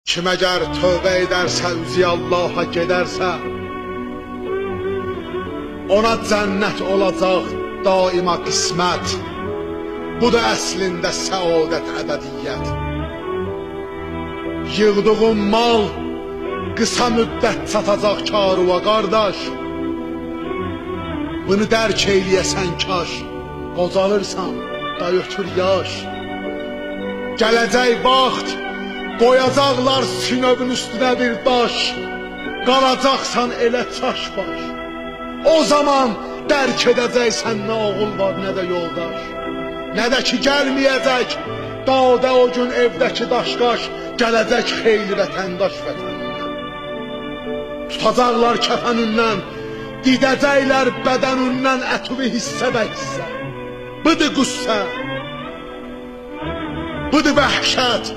Kim əgər tövbə edərsə, üzü Allaha gedərsə, ona cənnət olacaq daima qismət. Bu da əslində səadət, əbədiyyət. Yığdığın mal qısa müddət çatacaq karuva qardaş. Bunu dərk eyləyəsən kaş, qocalırsan, da ötür yaş. Gələcək vaxt, qoyacaqlar sinövün üstünə bir daş, qalacaqsan elə çaş-baş. O zaman dərk edəcəksən nə oğul var, nə də yoldaş. Nə də ki gəlməyəcək, dadə o gün evdəki daşqaş, gələcək xeyli vətəndaş vətənindən. Tutacaqlar kəfənindən, didəcəklər bədənindən ətuvi hissə və hissə. Budur qüssə, budur vəhşət,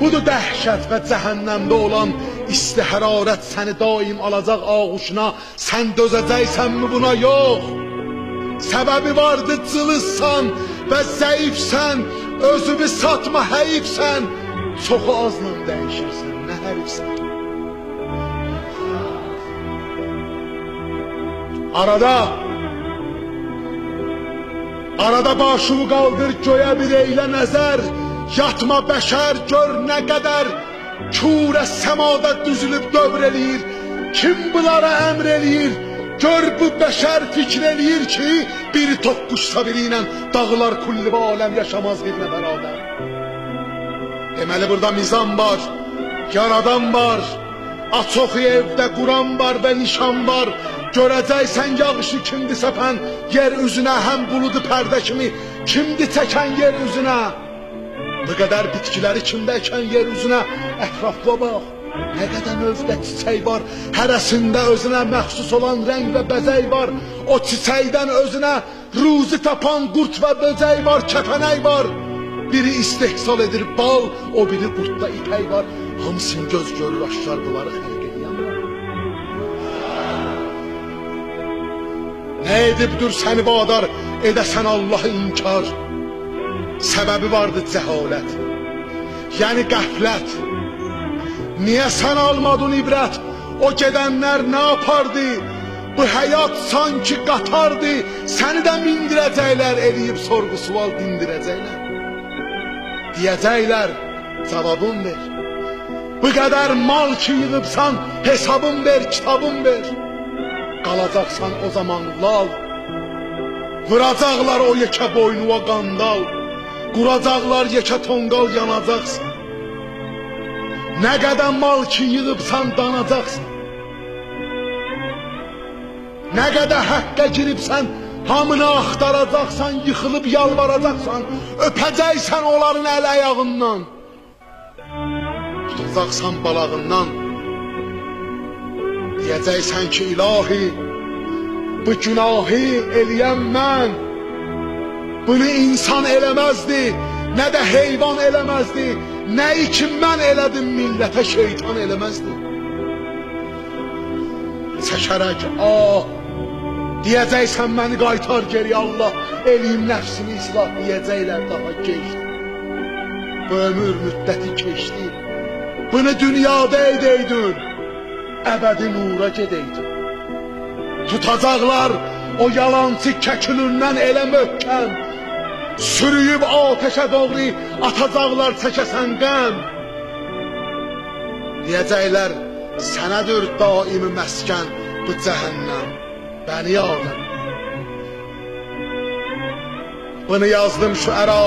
budur dəhşət və cəhənnəmdə olan isti hərarət səni daim alacaq ağuşuna. Sən dözəcəksənmi buna? Yox. Səbəbi vardı cılızsan və zəifsən, özünü satma həyifsən, çoxu azla dəyişirsən, nə hərifsən. Arada başını qaldır göyə bir eylə nəzər, yatma bəşər gör nə qədər kürə səmada düzülüb dövr eləyir. Kim bunlara əmr eləyir? Gör bu bəşər fikr eləyir ki, biri toqquşsa biri ilə dağlar kulli və aləm yaşamaz bir nəfər adəm. Deməli burada mizan var, yaradan var, açoxu evdə Quran var və nişan var. Görəcəksən yağışı kimdir səpən yer üzünə, həm buludu pərdə kimi kimdir çəkən yer üzünə. Bu qədər bitkiləri kimdə əkən yer üzünə, ətrafına bax. Nə qədər növdə çiçək var, hərəsində özünə məxsus olan rəng və bəzək var. O çiçəkdən özünə ruzi tapan qurt və böcək var, kəpənək var. Biri istehsal edir bal, o biri qurtda ipək var. Hamısını göz görür aşkar bunları xəlq eləyən var. Nə edibdir səni vadar, edəsən Allahı inkar? Səbəbi vardı cəhalət, yəni qəflət. Niyə sən almadın ibrət? O gedənlər nə yapardı? Bu həyat sanki qatardı. Səni də mindirəcəklər, eləyib sorğu sual dindirəcəklər. Deyəcəklər, cavabın ver. Bu qədər mal ki yığıbsan, hesabın ver, kitabın ver. Qalacaqsan o zaman lal. Vuracaqlar o yekə boynuva qandal. Quracaqlar yekə tonqal, yanacaqsan. Nə qədər mal ki yığıbsan, danacaqsan. Nə qədər həqqə giribsən, hamını axtaracaqsan, yıxılıb yalvaracaqsan, öpəcəksən onların əl ayağından. Tutacaqsan balağından. Deyəcəksən ki, ilahi, bu günahı eləyən mən. Bunu insan eləməzdi, nə də heyvan eləməzdi. Nəyi ki mən elədim, millətə şeytan eləməzdi. Çəkərək ah, deyəcəksən məni qaytar geri Allah, eləyim nəfsimi islah, deyəcəklər daha keçdi. Bu ömür müddəti keçdi. Bunu dünyada edəydin, əbədi nura gedəydin. Tutacaqlar o yalancı kəkülündən elə möhkəm, sürüyüb ateşə doğru atacaqlar çəkəsən qəm. Deyəcəklər, sənədir daimi məskən bu cəhənnəm, bəni Adəm. Bunu yazdım Şüəra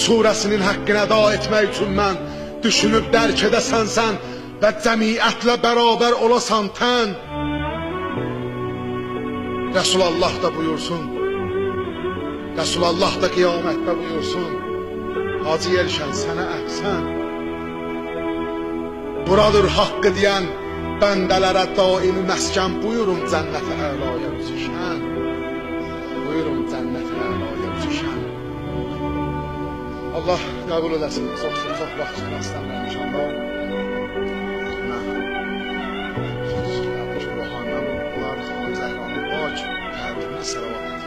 surəsinin həqqini əda etmək üçün mən. Düşünüb dərk edəsən sən və cəmiyyətlə bərabər olasan tən. Resulallah da buyursun, Resulallah da qiyamətdə buyursun, Hacı Yelşən sənə əhsən. Buradır haqqı deyən bəndələrə daimi məskən, buyurun cənnət-i əlaya üzüşən. Buyurun cənnət-i əlaya üzüşən. Allah qəbul eləsin. Çox çox vaxt tutmaq istəmirəm inşallah. Ruhanı, bunlar, Zəhranı, Bak, təbirinin sələvat.